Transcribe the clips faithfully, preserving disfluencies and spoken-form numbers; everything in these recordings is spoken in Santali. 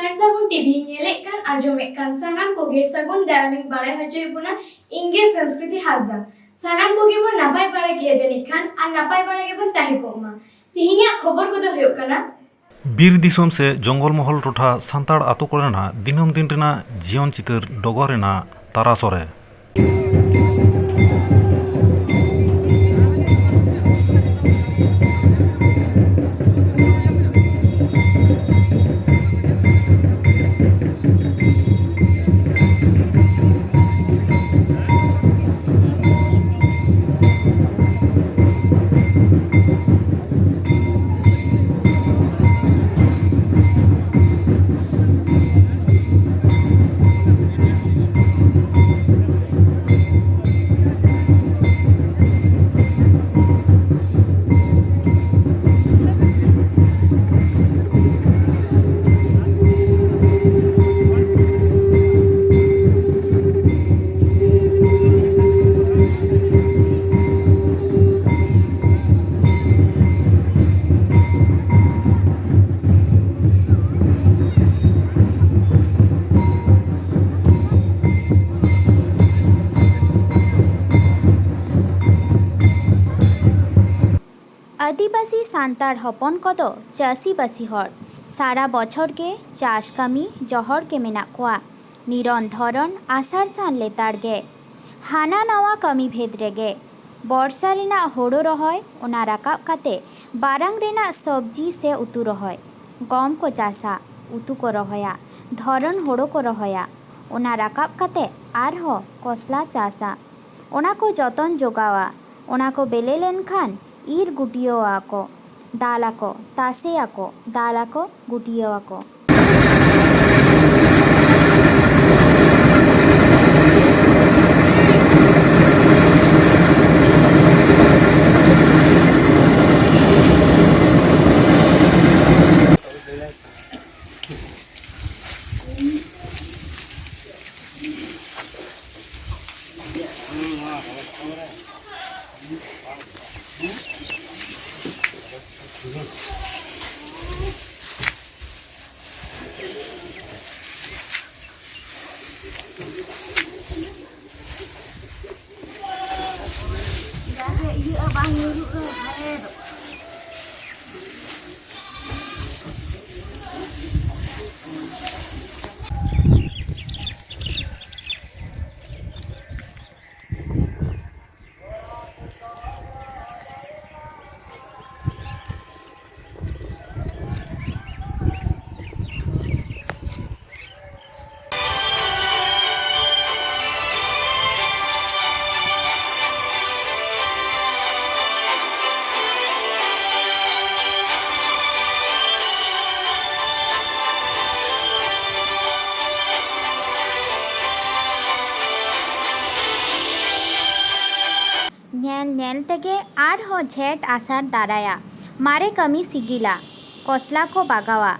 ᱥᱟᱨ ᱥᱟᱹᱜᱩᱱ ᱴᱤᱵᱷᱤ ᱧᱮᱞᱮᱫ ᱠᱟᱱ, ᱟᱸᱡᱚᱢᱮᱫ ᱠᱟᱱ ᱥᱟᱱᱟᱢ ᱠᱚᱜᱮ ᱥᱟᱹᱜᱩᱱ ᱫᱟᱨᱟᱢᱤᱧ ᱵᱟᱲᱟᱭ ᱦᱚᱪᱚᱭᱮᱫ ᱵᱚᱱᱟ᱾ ᱤᱧ ᱜᱮ ᱥᱚᱝᱥᱠᱨᱤᱛᱤ ᱦᱟᱸᱥᱫᱟ᱾ ᱥᱟᱱᱟᱢ ᱠᱚᱜᱮ ᱵᱚᱱ ᱱᱟᱯᱟᱭ ᱵᱟᱲᱟ ᱜᱮᱭᱟ ᱡᱟᱹᱱᱤᱡ ᱠᱷᱟᱱ, ᱟᱨ ᱱᱟᱯᱟᱭ ᱵᱟᱲᱟ ᱜᱮᱵᱚᱱ ᱛᱟᱦᱮᱸ ᱠᱚᱜ ᱢᱟ᱾ ᱛᱮᱦᱮᱧᱟᱜ ᱠᱷᱚᱵᱚᱨ ᱠᱚᱫᱚ ᱦᱩᱭᱩᱜ ᱠᱟᱱᱟ, ᱵᱤᱨ ᱫᱤᱥᱚᱢ ᱥᱮ ᱡᱚᱝᱜᱚᱞ ᱢᱚᱦᱚᱞ ᱴᱚᱴᱷᱟ ᱥᱟᱱᱛᱟᱲ ᱟᱛᱳ ᱠᱚᱨᱮᱱᱟᱜ ᱫᱤᱱᱟᱹᱢ ᱫᱤᱱ ᱨᱮᱱᱟᱜ ᱡᱤᱭᱚᱱ ᱪᱤᱛᱟᱹᱨ ᱰᱚᱜᱚᱨ ᱨᱮᱱᱟᱜ ᱛᱟᱨᱟᱥᱚᱨᱮ᱾ ᱟᱹᱫᱤᱵᱟᱹᱥᱤ ᱥᱟᱱᱛᱟᱲ ᱦᱚᱯᱚᱱ ᱠᱚᱫᱚ ᱪᱟᱹᱥᱤᱵᱟᱹᱥᱤ ᱦᱚᱲ᱾ ᱥᱟᱨᱟ ᱵᱚᱪᱷᱚᱨ ᱜᱮ ᱪᱟᱥ ᱠᱟᱹᱢᱤ ᱡᱚᱦᱚᱲ ᱜᱮ ᱢᱮᱱᱟᱜ ᱠᱚᱣᱟ᱾ ᱱᱤᱨᱚᱱ ᱫᱷᱚᱨᱚᱱ ᱟᱥᱟᱲ ᱥᱟᱱ ᱞᱮᱛᱟᱲ ᱜᱮ ᱦᱟᱱᱟ ᱱᱟᱣᱟ ᱠᱟᱹᱢᱤ ᱵᱷᱮᱫ ᱨᱮᱜᱮ᱾ ᱵᱚᱨᱥᱟ ᱨᱮᱱᱟᱜ ᱦᱳᱲᱳ ᱨᱚᱦᱚᱭ, ᱚᱱᱟ ᱨᱟᱠᱟᱵ ᱠᱟᱛᱮ ᱵᱟᱨᱟᱝ ᱨᱮᱱᱟᱜ ᱥᱚᱵᱽᱡᱤ ᱥᱮ ᱩᱛᱩ ᱨᱚᱦᱚᱭ᱾ ᱜᱚᱢ ᱠᱚ ᱪᱟᱥᱟ, ᱩᱛᱩ ᱠᱚ ᱨᱚᱦᱚᱭᱟ, ᱫᱷᱚᱨᱚᱱ ᱦᱳᱲᱳ ᱠᱚ ᱨᱚᱦᱚᱭᱟ᱾ ᱚᱱᱟ ᱨᱟᱠᱟᱵ ᱠᱟᱛᱮ ᱟᱨᱦᱚᱸ ᱠᱚᱥᱞᱟ ᱪᱟᱥᱟ᱾ ᱚᱱᱟ ᱠᱚ ᱡᱚᱛᱚᱱ ᱡᱚᱜᱟᱣᱟ᱾ ᱚᱱᱟ ᱠᱚ ᱵᱮᱞᱮ ᱞᱮᱱᱠᱷᱟᱱ ᱤᱨ ᱜᱩᱴᱭᱟᱹᱣᱟᱠᱚ, ᱫᱟᱞᱟᱠᱚ, ᱛᱟᱥᱮᱭᱟᱠᱚ, ᱫᱟᱞᱟᱠᱚ, ᱜᱩᱴᱭᱟᱹᱣᱟᱠᱚ᱾ ᱧᱮᱞ ᱧᱮᱞ ᱛᱮᱜᱮ ᱟᱨᱦᱚᱸ ᱡᱷᱮᱸᱴ ᱟᱥᱟᱲ ᱫᱟᱨᱟᱭᱟ᱾ ᱢᱟᱨᱮ ᱠᱟᱹᱢᱤ ᱥᱤᱜᱤᱞᱟ, ᱠᱚᱥᱞᱟ ᱠᱚ ᱵᱟᱜᱟᱣᱟ,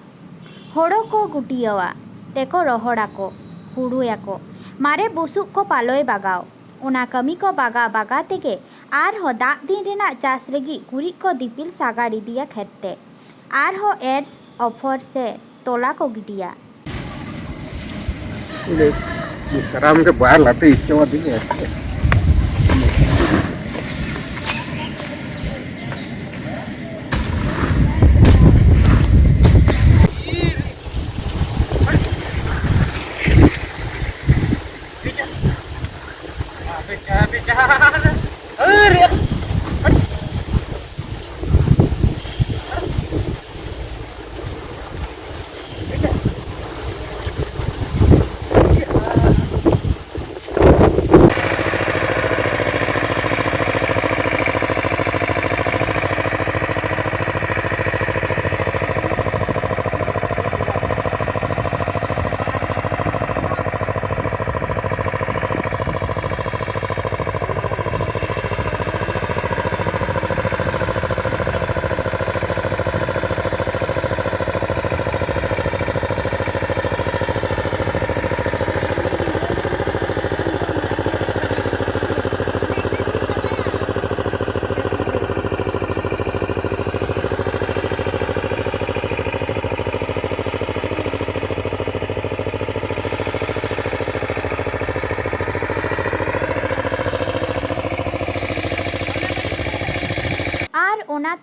ᱦᱳᱲᱳ ᱠᱚ ᱜᱩᱴᱤᱭᱟᱹᱣᱟ, ᱛᱮᱠᱚ ᱨᱚᱦᱚᱲᱟᱠᱚ, ᱦᱩᱲᱩᱭᱟᱠᱚ᱾ ᱢᱟᱨᱮ ᱵᱩᱥᱩᱵ ᱠᱚ ᱯᱟᱞᱚᱭ ᱵᱟᱜᱟᱣ᱾ ᱚᱱᱟ ᱠᱟᱹᱢᱤ ᱠᱚ ᱵᱟᱜᱟ ᱵᱟᱜᱟ ᱛᱮᱜᱮ ᱟᱨᱦᱚᱸ ᱫᱟᱜ ᱫᱤᱱ ᱨᱮᱱᱟᱜ ᱪᱟᱥ ᱞᱟᱹᱜᱤᱫ ᱜᱩᱨᱤᱡ ᱠᱚ ᱫᱤᱯᱤᱞ ᱥᱟᱜᱟᱲ ᱤᱫᱤᱭᱟ ᱠᱷᱮᱛ ᱛᱮ᱾ ᱟᱨᱦᱚᱸ ᱮᱨ ᱟᱯᱷᱚᱨ ᱥᱮ ᱛᱚᱞᱟ ᱠᱚ ᱜᱤᱰᱤᱭᱟ᱾ ᱥᱟᱨᱟᱢ ᱜᱮ ᱵᱟᱭ ᱞᱟᱛᱮ ᱤᱪᱪᱷᱟᱹ ᱟᱹᱫᱤᱧᱟ᱾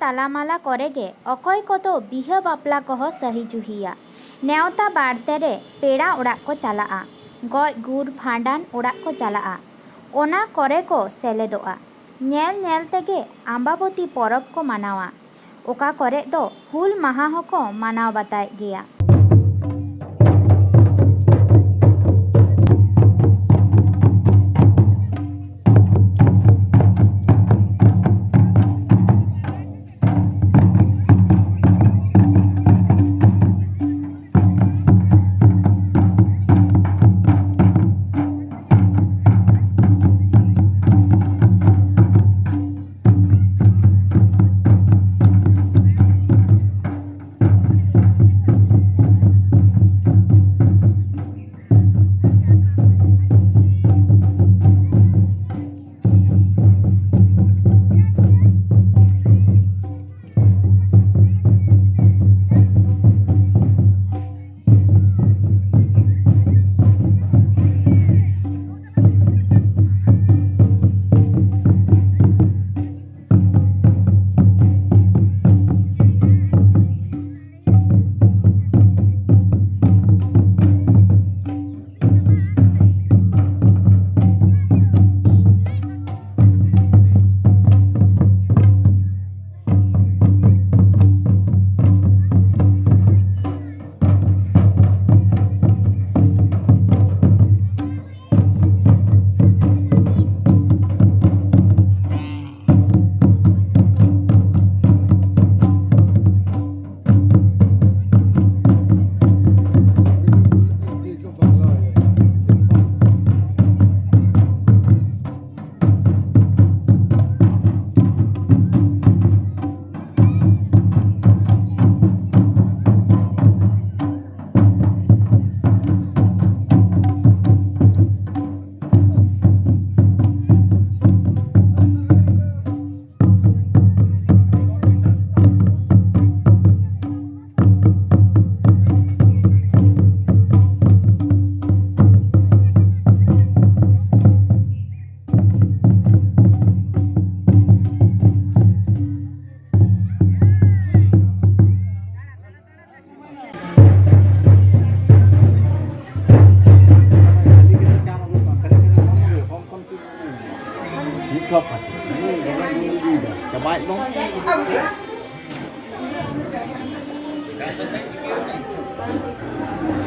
ᱛᱟᱞᱟᱢᱟᱞᱟ ᱠᱚᱨᱮ ᱜᱮ ᱚᱠᱚᱭ ᱠᱚᱫᱚ ᱵᱤᱦᱟᱹ ᱵᱟᱯᱞᱟ ᱠᱚᱦᱚᱸ ᱥᱟᱹᱦᱤ ᱡᱩᱦᱤᱭᱟ᱾ ᱱᱮᱣᱛᱟ ᱵᱟᱨᱛᱮ ᱨᱮ ᱯᱮᱲᱟ ᱚᱲᱟᱜ ᱠᱚ ᱪᱟᱞᱟᱜᱼᱟ, ᱜᱚᱡ ᱜᱩᱨ ᱵᱷᱟᱸᱰᱟᱱ ᱚᱲᱟᱜ ᱠᱚ ᱪᱟᱞᱟᱜᱼᱟ, ᱚᱱᱟ ᱠᱚᱨᱮ ᱠᱚ ᱥᱮᱞᱮᱫᱚᱜᱼᱟ᱾ ᱧᱮᱞ ᱧᱮᱞ ᱛᱮᱜᱮ ᱟᱢᱵᱟᱵᱚᱛᱤ ᱯᱚᱨᱚᱵᱽ ᱠᱚ ᱢᱟᱱᱟᱣᱟ᱾ ᱚᱠᱟ ᱠᱚᱨᱮ ᱫᱚ ᱦᱩᱞ ᱢᱟᱦᱟ ᱦᱚᱸᱠᱚ ᱢᱟᱱᱟᱣ ᱵᱟᱛᱟᱣᱮᱫ ᱜᱮᱭᱟ᱾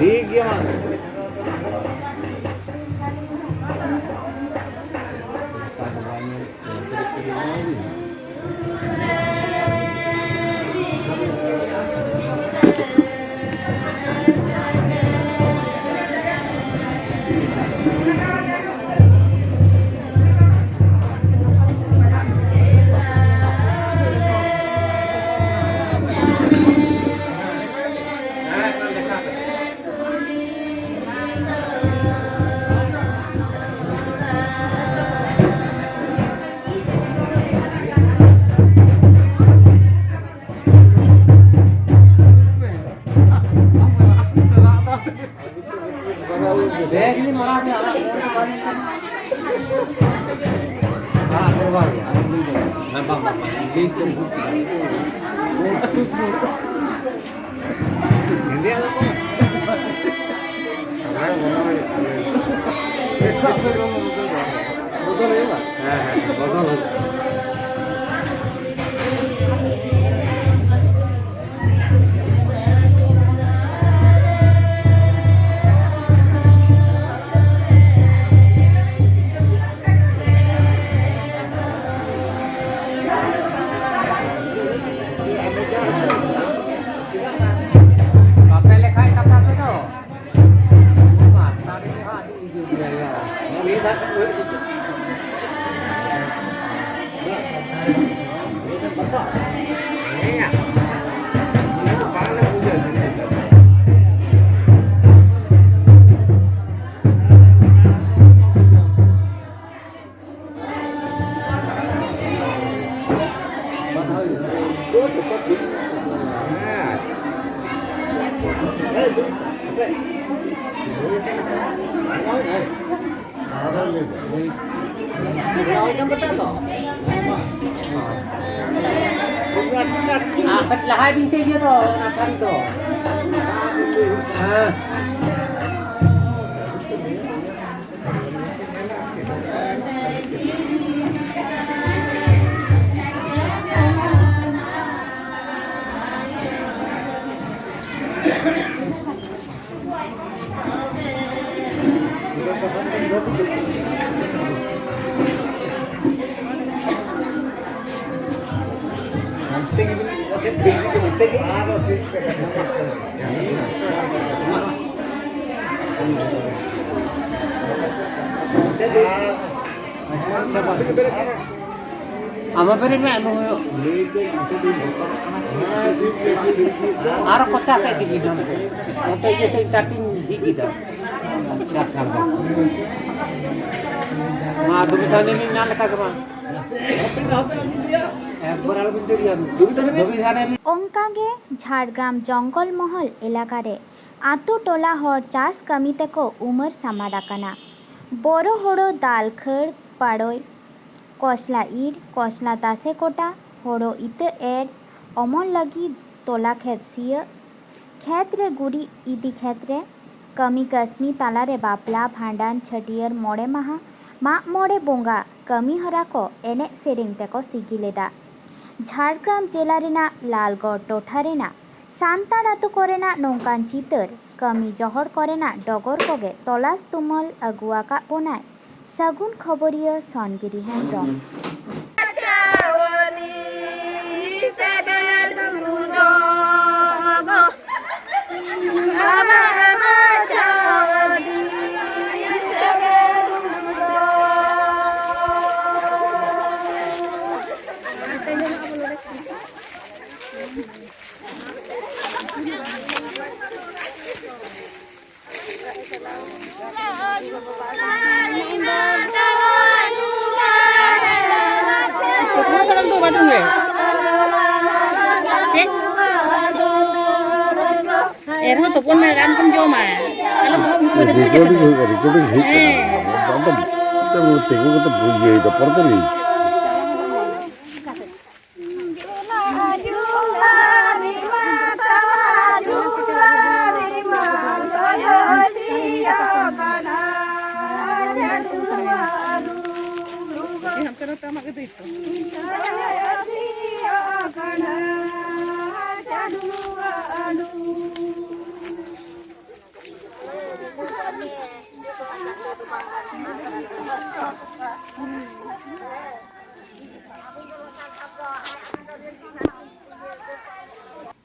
ᱴᱷᱤᱠ ᱜᱮᱭᱟ ᱢᱟ᱾ ᱵᱚᱫᱚᱞ ᱦᱩᱭᱩᱜᱼᱟ᱾ ᱦᱮᱸ, ᱦᱮᱸ, ᱵᱚᱫᱚᱞ ᱦᱩᱭᱩᱜᱼᱟ᱾ ᱵᱟᱯᱮ ᱞᱮᱠᱷᱟᱭ ᱠᱟᱛᱷᱟ ᱛᱮᱫᱚ᱾ ᱢᱟ, ᱛᱟᱦᱞᱮ ᱦᱟᱸᱜ ᱟᱹᱰᱤ ᱤᱭᱟᱹ ᱜᱮᱭᱟ, ᱭᱟ᱾ ᱞᱟᱦᱟᱭ ᱵᱤᱱ ᱥᱮ ᱤᱭᱟᱹ ᱫᱚ, ᱚᱱᱟ ᱛᱷᱟᱹᱨᱤ ᱫᱚ᱾ ᱦᱮᱸ᱾ ᱟᱢᱟᱜ ᱵᱮᱨᱮᱫ ᱢᱮ, ᱟᱞᱚ ᱦᱩᱭᱩᱜ᱾ ᱟᱨᱚ ᱯᱚᱪᱟᱥ ᱦᱮᱡ ᱤᱫᱤ ᱠᱮᱫᱟᱢ᱾ ᱱᱚᱛᱮ ᱤᱭᱟᱹ ᱥᱮᱫ ᱪᱟᱨᱴᱤᱧ ᱡᱷᱤᱡ ᱠᱮᱫᱟ᱾ ᱪᱟᱥ ᱠᱟᱨ ᱫᱚ᱾ ᱱᱚᱣᱟ ᱫᱩᱵᱤᱫᱷᱟ ᱱᱤᱭᱮ ᱧᱟᱢ ᱞᱮᱠᱟ ᱜᱮ ᱵᱟᱝ᱾ ᱮᱠᱵᱟᱨ ᱟᱞᱚᱵᱤᱱ ᱫᱮᱨᱤᱭᱟ᱾ ᱫᱩᱵᱤᱫᱷᱟ ᱱᱤᱭᱮ ᱚᱱᱠᱟᱜᱮ ᱡᱷᱟᱲᱜᱨᱟᱢ ᱡᱚᱝᱜᱚᱞ ᱢᱚᱦᱚᱞ ᱮᱞᱟᱠᱟ ᱨᱮ ᱟᱛᱳ ᱴᱚᱞᱟ ᱦᱚᱲ ᱪᱟᱥ ᱠᱟᱹᱢᱤ ᱛᱮᱠᱚ ᱩᱢᱟᱹᱨ ᱥᱟᱢᱟᱫ ᱟᱠᱟᱱᱟ᱾ ᱵᱳᱨᱳ, ᱦᱳᱲᱳ, ᱫᱟᱞ, ᱠᱷᱟᱹᱲ, ᱯᱟᱲᱳᱭ, ᱠᱚᱥᱞᱟ ᱤᱨ, ᱠᱚᱥᱞᱟ ᱛᱟᱥᱮ ᱠᱚᱴᱟ, ᱦᱳᱲᱳ ᱤᱛᱟᱹ ᱮᱨ, ᱚᱢᱚᱱ ᱞᱟᱹᱜᱤᱫ ᱛᱚᱞᱟ ᱠᱷᱮᱛ ᱥᱤᱭᱟᱹᱜ, ᱠᱷᱮᱛ ᱨᱮ ᱜᱩᱨᱤᱡ ᱤᱫᱤ ᱠᱷᱮᱛ ᱨᱮ, ᱠᱟᱹᱢᱤ ᱠᱟᱹᱥᱱᱤ ᱛᱟᱞᱟᱨᱮ ᱵᱟᱯᱞᱟ, ᱵᱷᱟᱸᱰᱟᱱ, ᱪᱷᱟᱹᱴᱭᱟᱹᱨ, ᱢᱚᱬᱮ ᱢᱟᱦᱟ, ᱢᱟᱜ ᱢᱚᱬᱮ ᱵᱚᱸᱜᱟ ᱠᱟᱹᱢᱤ ᱦᱚᱨᱟ ᱠᱚ ᱮᱱᱮᱡ ᱥᱮᱨᱮᱧ ᱛᱮᱠᱚ ᱥᱤᱜᱤᱞ ᱮᱫᱟ᱾ ᱡᱷᱟᱲᱜᱨᱟᱢ ᱡᱮᱞᱟ ᱨᱮᱱᱟᱜ ᱞᱟᱞᱜᱚᱲ ᱴᱚᱴᱷᱟ ᱨᱮᱱᱟᱜ ᱥᱟᱱᱛᱟᱲ ᱟᱛᱳ ᱠᱚᱨᱮᱱᱟᱜ ᱱᱚᱝᱠᱟᱱ ᱪᱤᱛᱟᱹᱨ, ᱠᱟᱹᱢᱤ ᱡᱚᱦᱚᱲ ᱠᱚᱨᱮᱱᱟᱜ ᱰᱚᱜᱚᱨ ᱠᱚᱜᱮ ᱛᱚᱞᱟᱥ ᱛᱩᱢᱟᱹᱞ ᱟᱹᱜᱩ ᱟᱠᱟᱫ ᱵᱚᱱᱟᱭ ᱥᱟᱹᱜᱩᱱ ᱠᱷᱚᱵᱚᱨᱤᱭᱟᱹ ᱥᱚᱱᱜᱤᱨᱤ ᱦᱮᱢᱵᱽᱨᱚᱢ᱾ ᱯᱟᱹᱴᱷᱩᱣᱟᱹ ᱥᱟᱱᱟᱢ ᱫᱚ ᱵᱟᱹᱴᱷᱩᱣᱟᱹ ᱜᱮ᱾ ᱪᱮᱫ? ᱮᱱᱨᱮᱦᱚᱸ ᱛᱚᱯᱚᱱ ᱢᱮ, ᱨᱟᱱ ᱠᱚᱢ ᱡᱚᱢᱟ᱾ ᱟᱞᱚᱢ ᱵᱚᱦᱚᱜ ᱢᱩᱴᱷᱟᱹᱱ ᱨᱮ ᱨᱮᱠᱚᱨᱰᱤᱝ ᱦᱩᱭᱩᱜ ᱠᱟᱱᱟ, ᱨᱮᱠᱚᱨᱰᱤᱝ ᱦᱩᱭᱩᱜ ᱠᱟᱱᱟ᱾ ᱦᱮᱸ᱾ ᱟᱫᱚ ᱛᱤᱸᱜᱩ ᱠᱟᱛᱮ ᱤᱭᱟᱹᱭ ᱫᱟ, ᱯᱚᱨᱮ ᱛᱮ ᱞᱟᱹᱭ᱾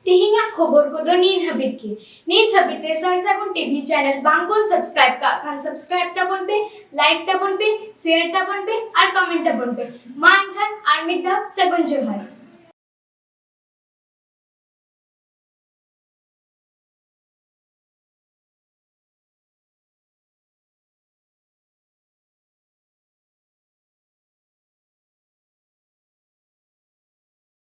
ᱛᱮᱦᱮᱧ ᱠᱷᱚᱵᱚᱨ ᱠᱚᱫᱚ ᱱᱤᱭᱟᱹ ᱦᱟᱹᱵᱤᱡ ᱜᱮ᱾ ᱱᱤᱛ ᱦᱟᱹᱵᱤᱡ ᱛᱮ ᱥᱟᱨ ᱥᱟᱹᱜᱩᱱ ᱴᱤᱵᱷᱤ ᱪᱮᱱᱮᱞ ᱵᱟᱝ ᱵᱚᱱ ᱥᱟᱵᱥᱠᱨᱟᱭᱤᱵ ᱠᱟᱜ ᱠᱷᱟᱱ ᱥᱟᱵᱥᱠᱨᱟᱭᱤᱵ ᱛᱟᱵᱚᱱ ᱯᱮ, ᱞᱟᱭᱤᱠ ᱛᱟᱵᱚᱱ ᱯᱮ, ᱥᱮᱭᱟᱨ ᱛᱟᱵᱚᱱ ᱯᱮ ᱟᱨ ᱠᱚᱢᱮᱱᱴ ᱛᱟᱵᱚᱱ ᱯᱮ᱾ ᱢᱟ ᱮᱱᱠᱷᱟᱱ ᱟᱨ ᱢᱤᱫ ᱫᱷᱟᱣ ᱥᱟᱹᱜᱩᱱ ᱡᱚᱦᱟᱨ᱾